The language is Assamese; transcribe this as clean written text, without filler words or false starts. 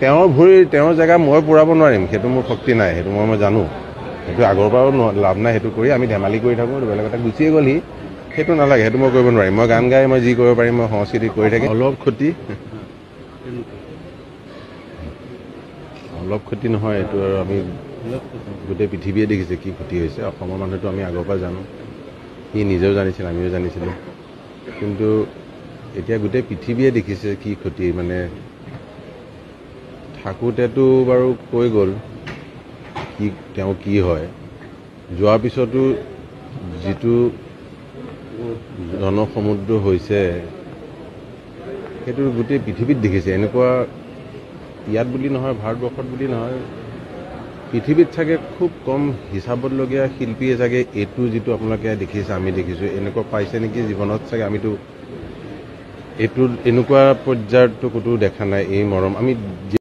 তেওঁৰ ভৰি তেওঁৰ জেগা মই পূৰাব নোৱাৰিম, সেইটো মোৰ শক্তি নাই, সেইটো মই জানো। সেইটো আগৰ পৰাও লাভ নাই, সেইটো কৰি আমি ধেমালি কৰি থাকোঁ, বেলেগ এটা গুচিয়ে গ'ল সি, সেইটো নালাগে, সেইটো মই কৰিব নোৱাৰিম। মই গান গাই মই যি কৰিব পাৰিম, মই সংস্কৃতি কৰি থাকিম। অলপ ক্ষতি, অলপ ক্ষতি নহয়, এইটো আৰু আমি গোটেই পৃথিৱীয়ে দেখিছে কি ক্ষতি হৈছে। অসমৰ মানুহেতো আমি আগৰ পৰা জানো, সি নিজেও জানিছিল, আমিও জানিছিলোঁ, কিন্তু এতিয়া গোটেই পৃথিৱীয়ে দেখিছে কি ক্ষতি। মানে থাকোঁতেতো বাৰু কৈ গ'ল কি তেওঁ কি হয়, যোৱাৰ পিছতো যিটো জনসমুদ্ৰ হৈছে সেইটো গোটেই পৃথিৱীত দেখিছে। এনেকুৱা ইয়াত বুলি নহয়, ভাৰতবৰ্ষত বুলি নহয়, পৃথিৱীত চাগে খুব কম হিচাপতলগীয়া শিল্পীয়ে চাগে এইটো যিটো আপোনালোকে দেখিছে, আমি দেখিছোঁ, এনেকুৱা পাইছে নেকি জীৱনত চাগে। আমিতো এইটো এনেকুৱা পৰ্যায়ততো ক'তো দেখা নাই এই মৰম। আমি